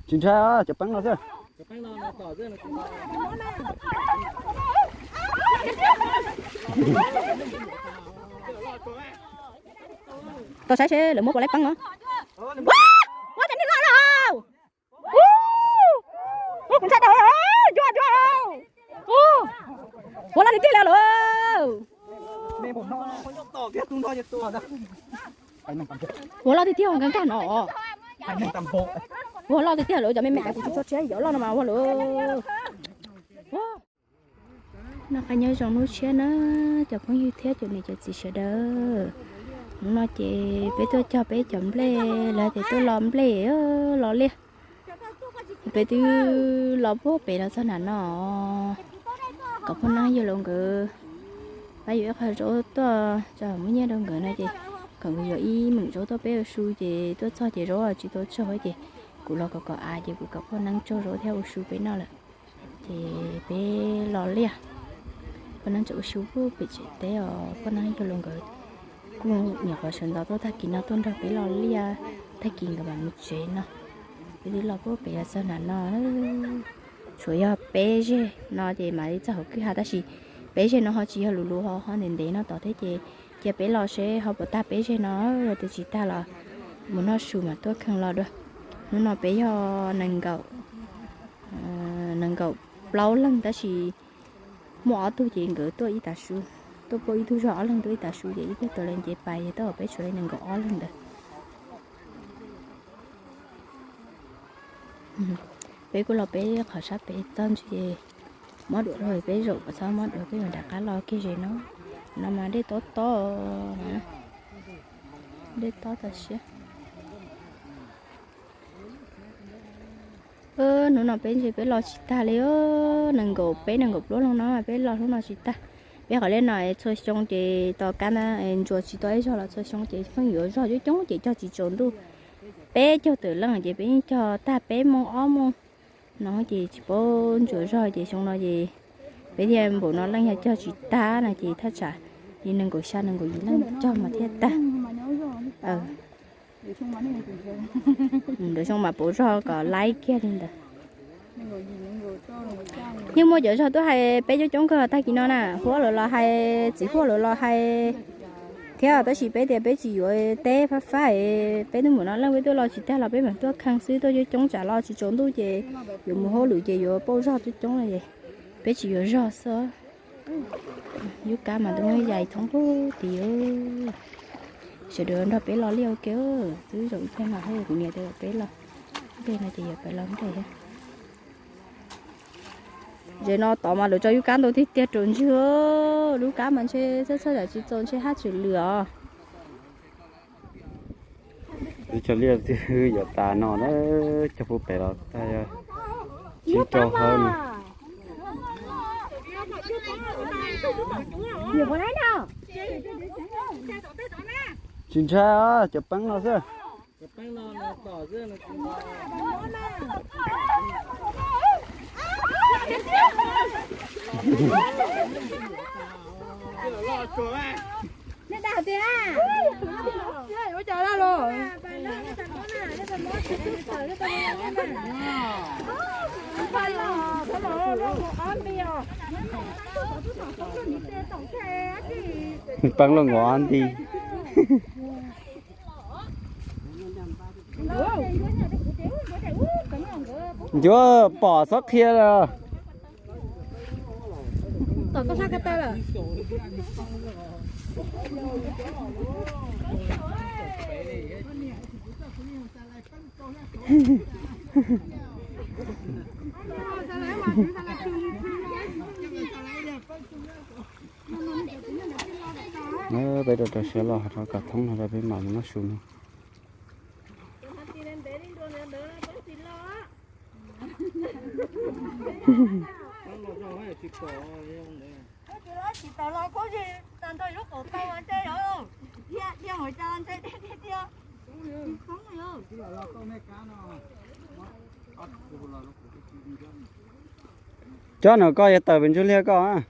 Tsis ntshai, cov peeb no xwb. Tau saib seb lawv muab puas laib peeb no. Ua, ua cov niag loj loj. Kuv ntshai tau, ua, ua, ua loj tiag tiag li lawm. Ua loj tiag tiag nkag nkag no. Ua loj tiag tiag lawm, cov me me kuv tsis tso tshiab, yuav loj no mas ua lawm. Noj qab nyob zoo hnub tshiab na, cov phooj ywg thiab cov niam cov txiv sawv daws. Hnub no ces peb tuaj cog peb cov nplej, lawv tias tuaj lo nplej, lo liaj. Peb twb lo puag pem los txog nram no, kom poj niam yawg laus nkawd pab yuav ib qho zaub tuaj tso muab nyiaj rau nkawd no ces kom nkawd yuav ib meem zaub tuaj peb ua su ces tuaj txog ces zaub tsis tau tsau ces kuv los kom kom av ces kuv kom poj niam tsau zaub thiab ua su peb noj lawm. Ces peb lo liaj, poj niam tseem ua su puag pem tsev teb os, poj niam yawg laus nkawd kuj nyuam qhuav sawv ntxov tuaj tag kis no tuaj nrog peb lo liaj, tag kis nkawd mam mus tsev no. Peb twb lo puag pem los txog nram no, tshuav yog peb zeg no ces mam li txog hauv kwj ha tab sis peb zeg no ho tsis yog luv luv ho, ho ntev ntev no tod thiab ces cia peb lo seb ho puas tag peb zeg no, yog tias tsis tag los mus noj su mam tuaj kheej los dua. Hnub no peb yog nees nkaum, nees nkaum plaub leeg tab sis muaj ob tug ces nkawd tuaj ib tav su, tuaj puag ib tug zog ob leeg tuaj ib tav su ces ib pliag tuaj lawv nce pais ces twb peb tshuav li nees nkaum ob leeg ntawd. Peb kuj los peb qhov sab pem txog ntsis, mob duav rau peb zaum kom txhob mob duav peb mam rov qab los kiag ze no. No mas dej tob tob, dej tob tag siab. Hnub no peb ntse peb los tsis tag li, nees nkaum peb nees nkaum plaub leeg no peb los hnub no tsis tag. Peb qhov liaj no txhua xyoo ces tos kab ntsuas tsis tau ib zaug los txhua xyoo ces pheej yuav zog coob coob ces cog tsis tsaus ntuj. Peb caug tawm leej ces peb yeej cog tag peb moos ob moos no ces tsis paub ntsuas zog ces xyoo no ces peb thiaj npaum no leej yog cog tsis tag no ces thaj tsam li nees nkaum xya nees nkaum yim leej cog mas thiaj tag. Ntawm xyoo mas pauv zog kom laib kiag li ntawd. Yeej muaj cov zog tuaj hais peb coob coob kawg tag kis no na, huab lawv los hais, txiv huab lawv los hais thiab tab sis peb tias peb tsis yuav teb fab fab, peb twb npaum no leej peb tuaj los tsis tag los peb mam tuaj kheej xwb, tuaj coob coob tsam los tsis tsaus ntuj ces yuav mus hauj lwm ces yuav pauj zog coob coob no es peb tsis yuav zog xwb. Yub kab mas twb muab yais thoob pug tid. Sawv daws nrog peb lo liaj ua ke, twb zaum ib pliag no thiab kuv niam tias kom peb los, ib pliag no ces yuav peb los nrog thiab. Ze no tod mas lawv tso yub kab ntau tiag tiag raus ntswg, lub kab mas ntshe txhawj txhawj yam tsis txaus ntshe haj tseem lwm os. Twb cog liaj twb yuav tas no na, cog puag pem los tag yog tsib rau hawb no. Tsis ntshai os, cov peeb no xwb. Peeb los nkaus ob nti. Ncuav pom txhob qhia lawm. Peb rau rau siab los rau kom thoob no rau peb mam mus noj su no. Cov no koj yuav tawm pes ntsug liaj koj.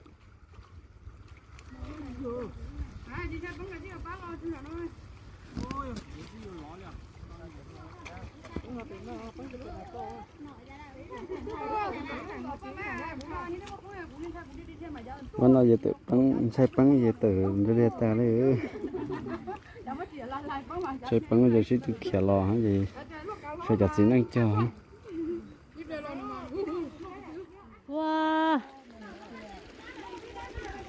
Ua no yog tawm peeb, ntshai peeb yog tawm nrov li tag li. Ntshai peeb yog sib tw khiav los es sawv cov txiv neej cog. Ua,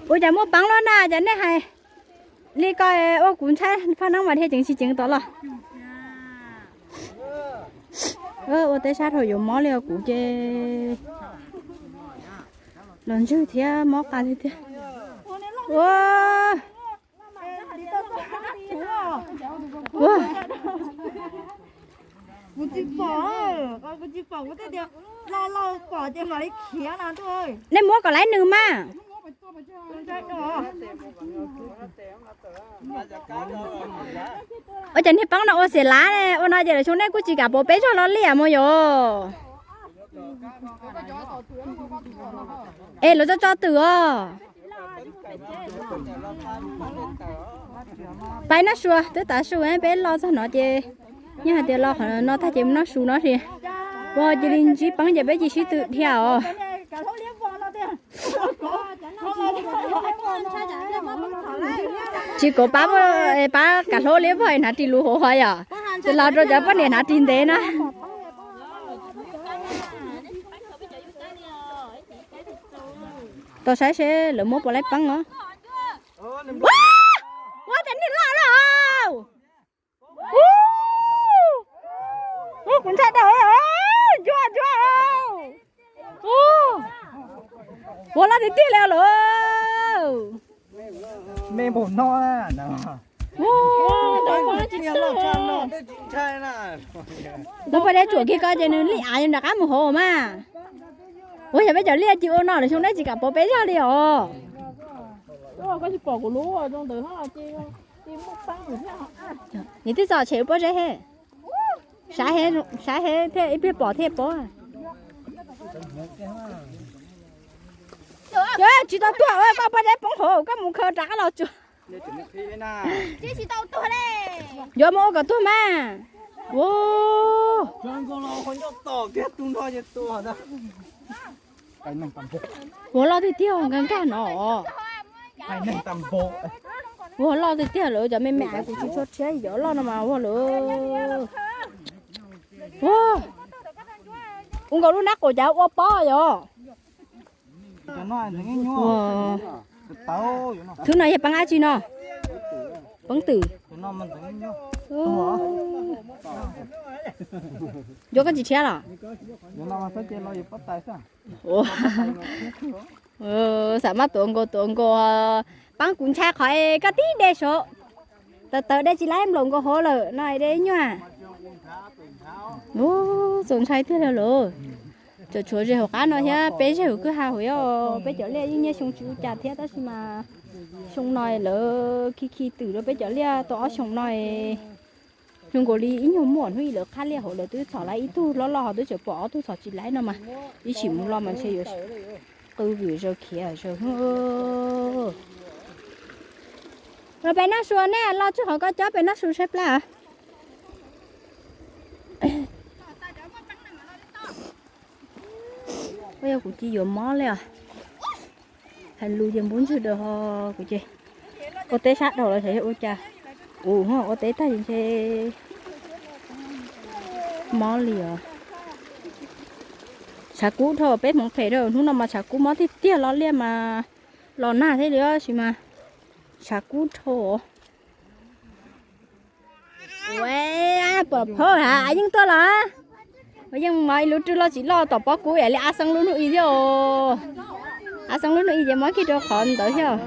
ua cas muaj peeb luaj na, cas nej hais li ko ua kuv ntshai phaj neeb mas dhia ceev tsis ceev tod los. Ua teb sab dhau yuav mob li os kuv ces los ntswg thiab mob qas li thiab. Ua, ua, kuv tsis pom, kuv tsis pom, kuv twb tias los los pom ces mam li khiav no ntuj. Nej muab kom laib nws mas. Ua cas niag peeb no ua xiam lav ne, ua no ces lawv xyoo nej kuj tsis kam pov peb zog los liaj mus yom. Es lawv tso tso twm os. Pais noj su, twb tav su peb los txog no ces yeej hais tias los qhov no tag ces mus noj su no si. Ua cia li ntsib peeb ces peb cia sib tw dhia os. Tsis kov pab, pab kav hlaub liab vog hnav ris lus hauv yom, ces los rau cov poj niam hnav ris ntev na. Tau saib seb lawv muab puas laib peeb os. Ua cas niag loj loj. Kuv ntshai dau, ntsuag ntsuag. Ua loj tiag tiag li lawm. Me npaum no. Tau poj dab tsuam kiag ko ces nws li av nram qab mus hauv mas. Ua yog peb cov liaj ci ua no lawm xyoo nej tsis kam pov peb zog li os. Nws twb txog tshem pob zeb he. Sav he, sav he thiaj ib pliag pom thiaj pov. Tsis tau tuag, koj pob zeb poob hauv koj mus khaws rov qab los tsuag. Yuav mus ua kom tuag mas. Ua loj tiag tiag nkag nkag no. Ua loj tiag tiag lawm cov me me kuv tsis tshua rhiab yov loj no mas ua lawm. Ua, ua nkaus lub nab qaum cas ua pob yom. Thwb no yog peeb dab tsi no? Peeb twm. Yuav koj tsis rhiab los? Xam maj tuav nkaus tuav nkaus, peeb kuv ntshai qhov koj tib de saud. Tawv tawv de tsis laib nplaum nkaus hauv lawm no de nyuaj. Txaus ntshai tiag li lawm. Tseem tshuav ze hauv qab no thiab peb zeg hauv kwj ha hauv yom, peb cov liaj yeej nyiaj xyoo tsis ua cas thiab tab sis mas xyoo no lawv khi khi twm rau peb cov liaj tau ob xyoos no. Zoo nkaus li ib nyuag muaj hnub ib lawv qhab liaj hauv lawv twb txhom laib ib tug loj loj ho twb tseem pom ob tug txhom tsis laib no mas ib sim mus los mas ntshe yuav qw vwm zaws khiav zaws. Peb noj su nej los tsuj qhov koj cob peb noj su saib plab. Yog kuv cia yuav mob li os. Hais lus ces npub ntswg daws ho kuv ces ua teb sab dhau los xyov yog ua cas. Ua teb tag ntshe mob li os. Tshav kub dhau peb hmoov phem rau hnub no mas tshav kub mob tiag tiag los liaj mas los nag thiab li tab sis mas tshav kub dhau. Ua, pom phab ha yeej tuaj los. Yeej mas ib lub rwg loj tsis loj tom pob kub ib yam li ab xeeb lub hnub ib thiab. Ab xeeb lub hnub ib ces mob kiag rau qhov ntawd thiab.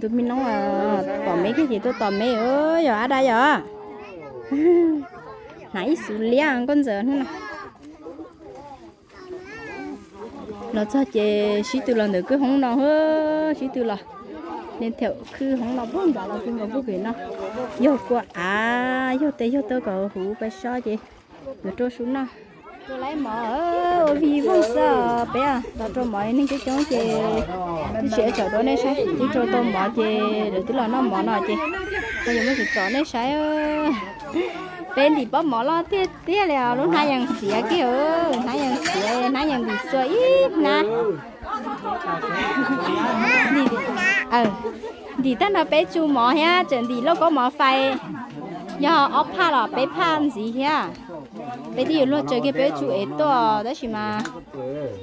Tus me noob tom me kiag ces tuaj tom me, yog ab dab yog. Hnav ib xuv liab nkauj ntxawm hnub no. Los txog ces sib tw los ntawm kwj hoob no, sib tw los. Neeg thaum kwj hoob no puag nrad los txog nkaus puag pem no. Yog kua av, yog tes yog taw kom huv pais so ces yuav rau su noj. Rau laib mov ua vig voog xwb peb, los rau mov neeg coob coob ces twb tsis tsom rau nej saib, twb rau tau mov ces lawv twb los noj mov no ces ho yuav muab tsom tsom nej saib. Peb ntim pob mov loj tiag tiag li os, lub hnab yees xiav kiag, hnab yees xiav, hnab yees ntim xua ib hnab. Ntim tag nrho peb tsu mov thiab tseem ntim lauj kaub mov fais, yog ob phaj los peb phaj ntxiv thiab. Peb twb yuav luag tsaws kiag peb tsu ev tuaj tab sis mas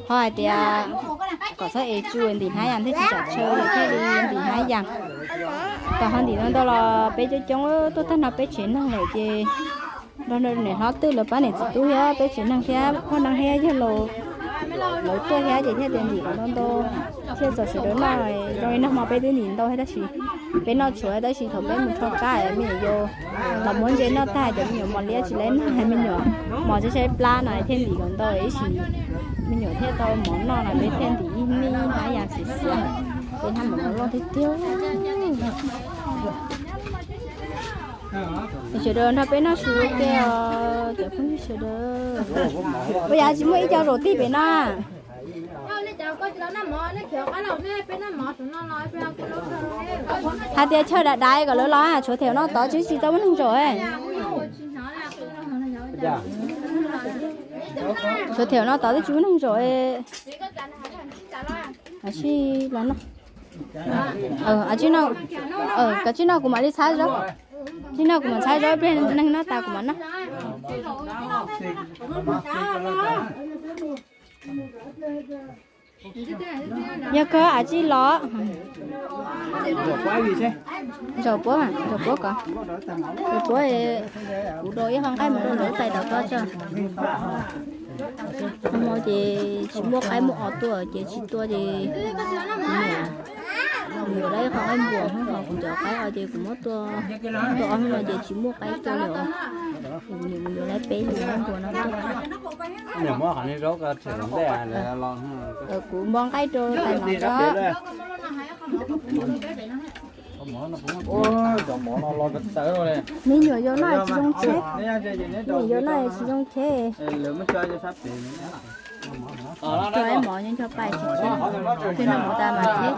ho hais tias kom txhob ev tsu, ntim hnab yas thiaj tsis tsom tshaw, thiaj li ntim hnab yas. Kom ho ntim ntau ntau los peb coob coob tuaj tag nrho peb tsev neeg lawm ces nrog niam hlob twb lawv pab niam txiv tub thiab peb tsev neeg thiab poj neeg thiab yawg laus lawv tuaj thiab ces thiaj tias ntim kom ntau ntau, thiaj txaus sawv daws noj. Zoo li nag hmo peb twb ntim ntau thiab tab sis peb noj tshuav tab sis thaum peb mus rho qab me nyuam yaus los muab ntse noj tag cov me nyuam mos liab tsis laib noj, me nyuam mos tshaib tshaib plab no thiaj ntim kom ntau ib sim me nyuam thiaj tau mov noj no peb thiaj ntim ib hnab yas xiav xiav, peb hnab mov loj tiag tiag. Sawv daws nrog peb noj su ua ke os cov phooj ywg sawv daws. Ua yam tsis muaj ib co zaum tig pem no. Hais tias chaw dav dav kom lawv los, tshuav them no tod twb tsis tau muaj neeg zaum. Tshuav them no tod twb tsis muaj neeg zaum. Kav tsij no, kav tsij no kuv mam li txhab zaub. Tsij no kuv mam txhab zaub, ib pliag neeg noj tas kuv mam noj. Yog kawg, kav tsij los. Zaum puab, zaum puab ko, zaum puab, kuv rau ib qho nqaij mus rau lawv tais tom ko tso. Hmo ces tsis muaj qaib muaj os tua ces tsis tua ces kuv niam mus yuav lawv ib qho nqaij npuas, hmo kuv cov qaib os ces kuv muab tua, tua ob hnub no ces tsis muaj qaib tua li os. Kuv niam mus yuav lawv peb lub nqaij npuas no tuaj. Kuv npo nqaij rau tais no tso. Me nyuam yaus noj tsis zoo cheb, me nyuam yaus noj tsis zoo cheb. Rau ib mov nyob ncho pais tsis cheb, twb noj mov tas mas cheb.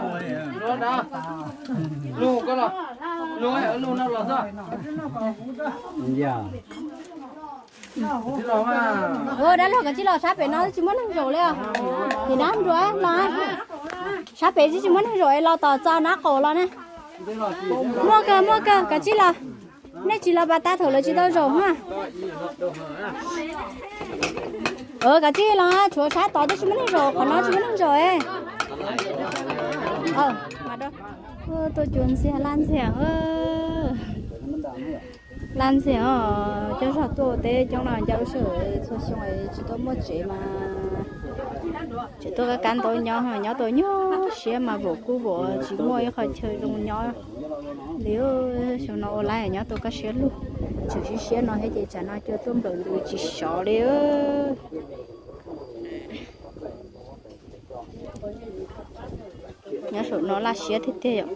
Dab laug kav tsij los sab pem no tsis muaj neeg zaum li os. Ces dab nruas los sab pem tsis muaj neeg zaum los tom txog nab qaum los na. Muaj kawg, muaj kawg, kav tsij los. Nej tsis los pas tas thaum lawv tsis tau zaum na. Kav tsij los, tshuav sab tod twb tsis muaj neeg zaum, qhov no tsis muaj neeg zaum. Tuaj cua ntxiag laj ntxiag. Laj ntxiag os, cov zog tuaj ua teb coob no ncau sij hawm txhua xyoo tsis tau muaj tsev mas tseem tuaj kab kab ntaub nyob, nyob tau nyuaj siab mas vam kuj vam tsis muaj ib qho chaw zoo nyob li. Xyoo no ua lawm nyob tau kaj siab lug, tseem siab siab no thiab ces tsam no cua tuaj nplawm ntws tsis sov li. Nyob saum no laj siab tiag tiag yom.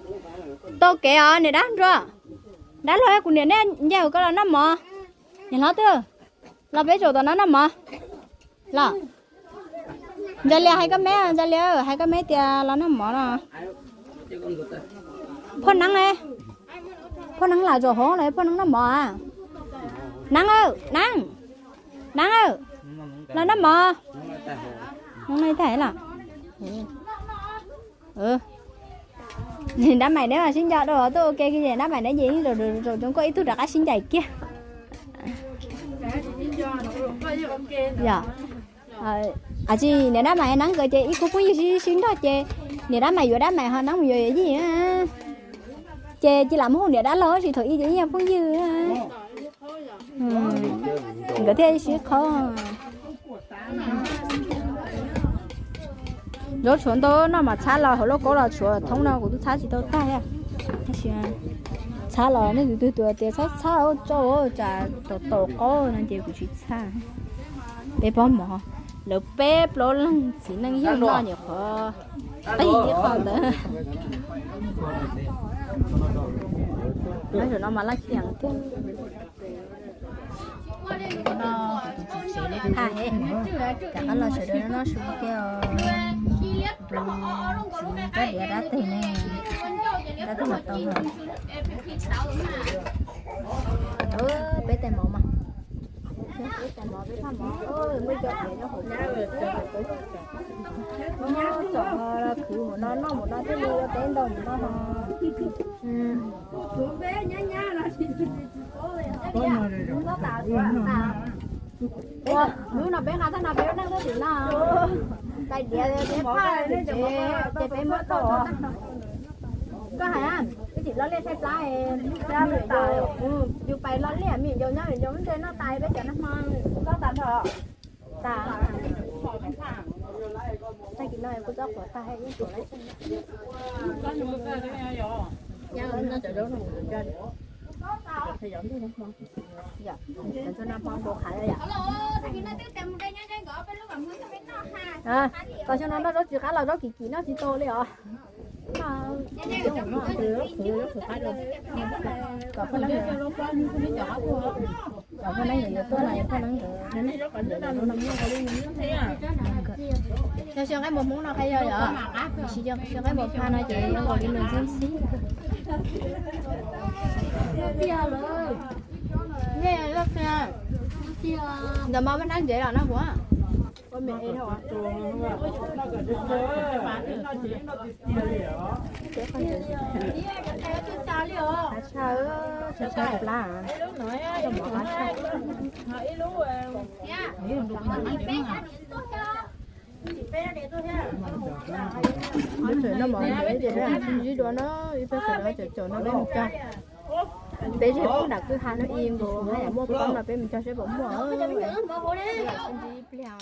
Tau kev os niam dab nruas. Dab laug, kuv niam nej ncaim koj los noj mov. Niam hlob twg, los peb zaum tom no noj mov. Los, Ntsa Lias hais koj me, Ntsa Lias hais koj me tias los noj mov no. Phoj Neeb, Phoj Neeb lam zaum hauv los, Phoj Neeb noj mov. Neeb, Neeb, Neeb, los noj mov. Neeb tag los. Dab Maim neb mas sib nco dua tuaj ua ke kiag, Dab Maim neb ces zaum zoo koj ib tug rov qab sib ncaim kiag. Yog, tsis niam Dab Maim Neeb nkawd ces ib khub phooj ywg sib sib nrog ces niam Dab Maim yuav Dab Maim ho Neeb mus yuav yuav Yij. Ces cia lam muab hu niam dab laug tsis thaum ub ces ib yam phooj ywg. Nkawd thiaj sib qhaub. Zaub tshuav ntau no mas txhab los hauv lauj kaub los tshuav thoob no kuv twb txhab tsis tau tag thiab. Tab sis txhab los nej tus twg tus tias txhob txhab tsau tsam tau tau qaub no ces kuv tsis txhab. Peb pob mov, lawv peb plaub leeg txiv neej yawg noj nyuam qhuav qig ib qho ntawd. Nyob zaum no mas laj khiam tiag. Noj tus txiv tsev lub thaj he, rov qab los sawv daws noj su kiag os. Tus txiv rab diav dab teg ne, dab teg mas tau no. Peb tais mov mas, peb tais mov peb thaj mov, muaj cov diav nyob hauv. Tsom khwv mus no noj mus no thiaj li ua teb ntau mus no ho. Ua, hnub no peb nqa tag no peb ua neej tuaj tim no. Tais diav peb phaj ces peb muab tau. Koj hais, peb tsis loj liaj thaij plab, yus pais loj liaj me nyuam yaus nyob me nyuam yaus ntshe noj tas peb cov nag hmo. Tas. Tag kis no kuv txob qhuav tag yeej tuav lawm. Kom xyoo no noj zaub tsis qab los zaub kim kim noj tsis tau li os. Kom poj neeb, kom poj neeb yuav tuaj no, poj neeb. Xyov xyaw nqaij npua Hmoob no qhia yog yom, xyaw nqaij npua phaj no ces zoo nkaus li nws ntxhib ntxhib. Ntawm mas muaj nab ntsev los no kuv. Qab tshaj, qab tshaj plab, mov qab tshaj. Peb tseem noj mov ntawd ces peb mam sib ntsib dua na, ib pliag sawv daws caum caum no peb mus cog. Peb zem pub nram kwj ha no ib nkaus, haj yam muaj pob no peb mus cog seb puas muaj. Peb mam sib ntsib ib pliag.